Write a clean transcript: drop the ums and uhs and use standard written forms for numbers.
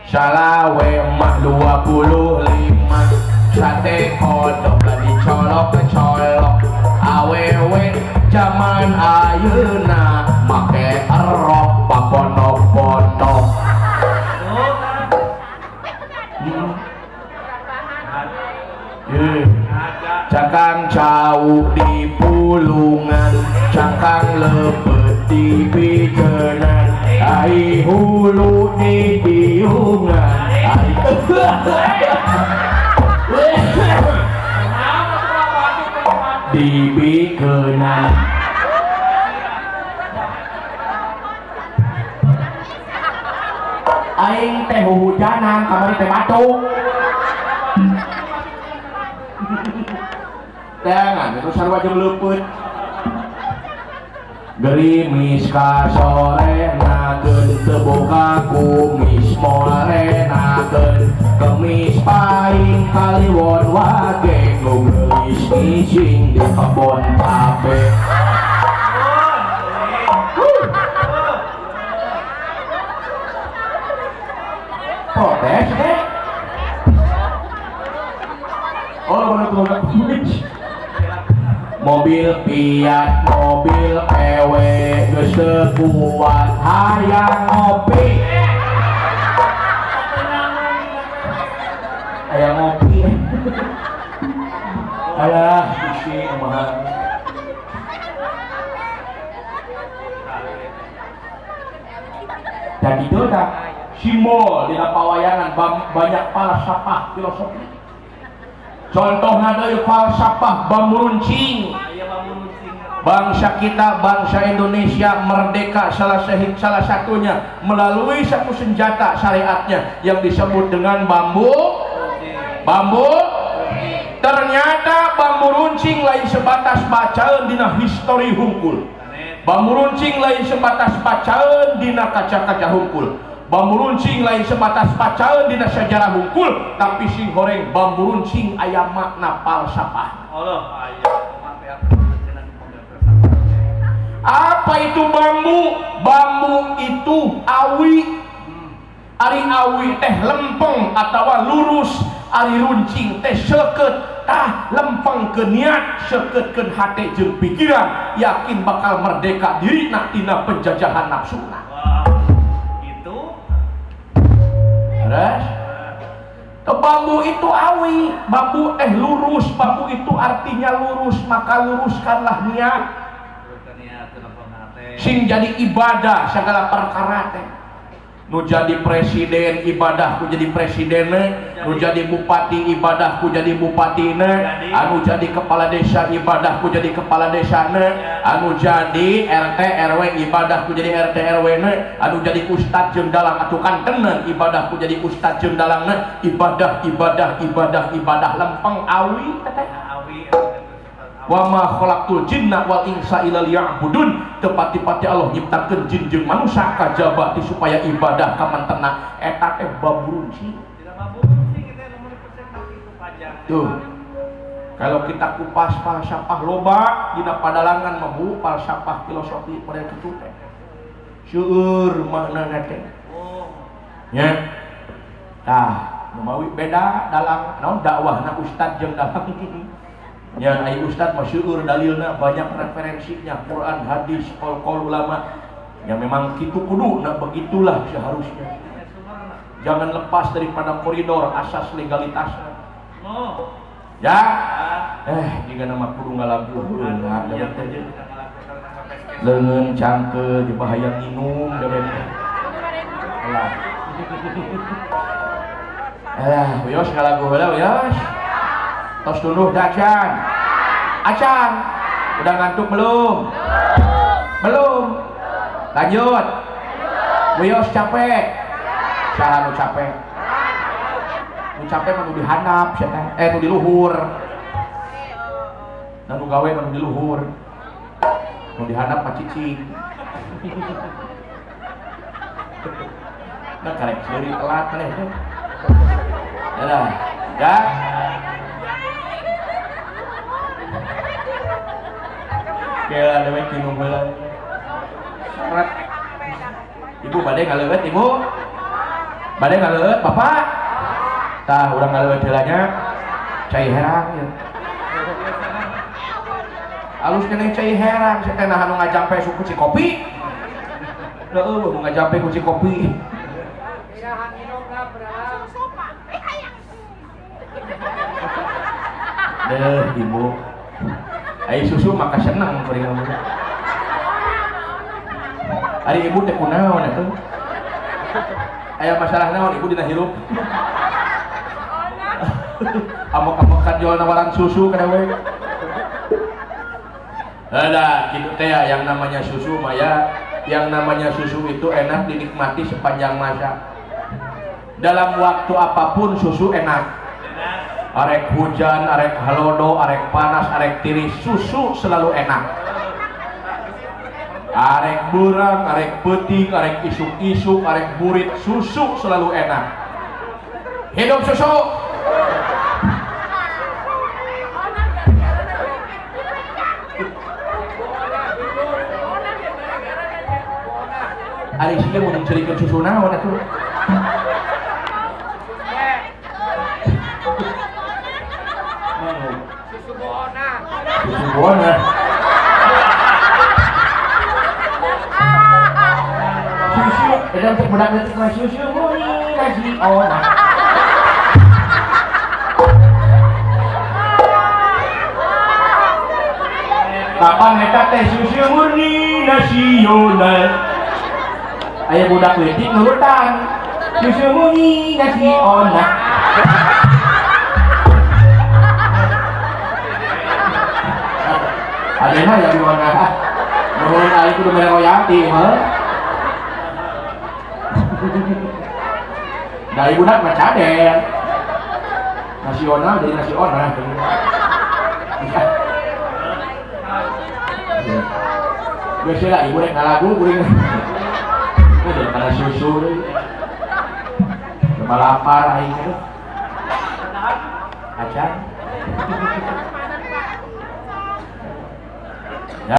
Salawe mah 25 sate kodok dicolok-colok awewe zaman ayeuna make erok paponok-ponok. Cangkang cau di pulungan, cangkang lepet di pijenan, ai hulu di diungan, ai di bikenan. Aing teh hujanan kamari teh batuk. Jangan, itu sarua jeung leupeut. Gerimis ka sorenakeun teu boga kumis morenakeun kemis paing kaliwon wage nu geulis ngising di kebon tabe. Protes teh. Oh, bener tuh. Mobil Fiat, mobil PW, geus teu kuat hayang ngopi. Hayang ngopi. Alah, Gusti kumaha. Dan itu tak simbol dina pawayangan banyak falsafah filosofi. Contohna deui falsafah bambu runcing. Bangsa kita, bangsa Indonesia merdeka salah satunya melalui satu senjata syariatnya yang disebut dengan bambu. Bambu. Ternyata bambu runcing lain sebatas bacaan dina histori hungkul. Bambu runcing lain sebatas bacaan dina kaca-kaca hungkul. Bambu runcing lain sebatas bacaan dina sejarah hungkul, tapi sing horeng bambu runcing aya makna falsafah. Allah, aya. Apa itu bambu? Bambu itu awi. Ari awi teh lempeng atawa lurus, ari runcing teh seukeut. Tah lempeng ke niat, seukeutkeun hate jeung pikiran, yakin bakal merdeka dirina tina penjajahan nafsuna. Wah, gitu. Terus? Bambu itu awi, bambu teh lurus, bambu itu artinya lurus, maka luruskanlah niat. Sing jadi ibadah segala perkara teh. Nu jadi presiden ibadahku jadi presiden, nu jadi bupati ibadahku jadi bupati, anu jadi kepala desa ibadahku jadi kepala desa, anu jadi RT RW ibadahku jadi RT RW, anu jadi ustad jeung dalang atuh kantenan ibadahku jadi ustad jeung dalang, ibadah ibadah ibadah ibadah lempeng awi teh. Wa ma khalaqtul jinna wal insa illa liya'budun. Tepati-pati Allah nyiptakeun jin jeung manusia kajaba ti supaya ibadah ka mantena eta teh bambu runcing. Tuh. Kalau kita kupas falsafah loba dina padalangan mah bu falsafah filosofi pada kitu teh. Seueur maknana teh. Nya. Tah, nu mawi beda dalang naon dakwahna ustad jeung dalang. Ya, ai ustad mah seueur dalilna, banyak referensinya, Quran, hadis, qaul-qaul ulama. Ya memang kitu kudu, nah begitulah seharusnya. Jangan lepas daripada koridor asas legalitasnya. Ya. Jika nama kudu ngalagu heula dewek teh. Leungeun cangkeul jeung bahaya nginum dewek teh. Alah. Wios ngalagu heula wios. Tos tunduh dah acan. Acan. Udah ngantuk belum? Belum. Lanjut. Wios capek. Saha nu capek? Nu capek mah nu dihandap sia teh. Nu di luhur. Dan nu gawe mah nu di luhur. Nu dihandap mah cicing. Nah karek seuri telat maneh teh. Yalah. Ya. Kela dewek minum heula. Seret. Ibu bade ngaleueut ibu? Bade ngaleueut Bapak? Tah urang ngaleueut heula nya. Cai herang ieu. Alus keneh cai herang, sia teh naha nu ngajampe suku Cikopi. Heueuh nu ngajampe ku Cikopi. Deh ibu. Ai susu maka seneng kuring mah. Ari ibu teh kunaon atuh? Aya masalah naon ibu dina hirup? Amok-amokan jual nawaran susu kana we. Ada gitu teh ya, yang namanya susu mah ya, yang namanya susu itu enak dinikmati sepanjang masa. Dalam waktu apapun susu enak. Arek hujan, arek halodo, arek panas, arek tiris, susu selalu enak. Arek berang, arek peuting, arek isuk-isuk, arek burit, susu selalu enak. Hidup susu. Ari sia mun ncerikeun susu naon atuh? Susu bona. Susu bona. Susu, eta untuk budak leutik mah susu murni nasi ona. Kapan eta teh susu murni nasional? Aya budak leutik nurutan. Susu murni nasi ona. Adena ya di mana? Nuhun aing kudu mere royalti mah. Da ibu nak mah cader. Nasional jadi nasi ona. Geus lah ibu rek ngalagu kuring. Udah kana susu deui. Coba lapar aing teh. Acan.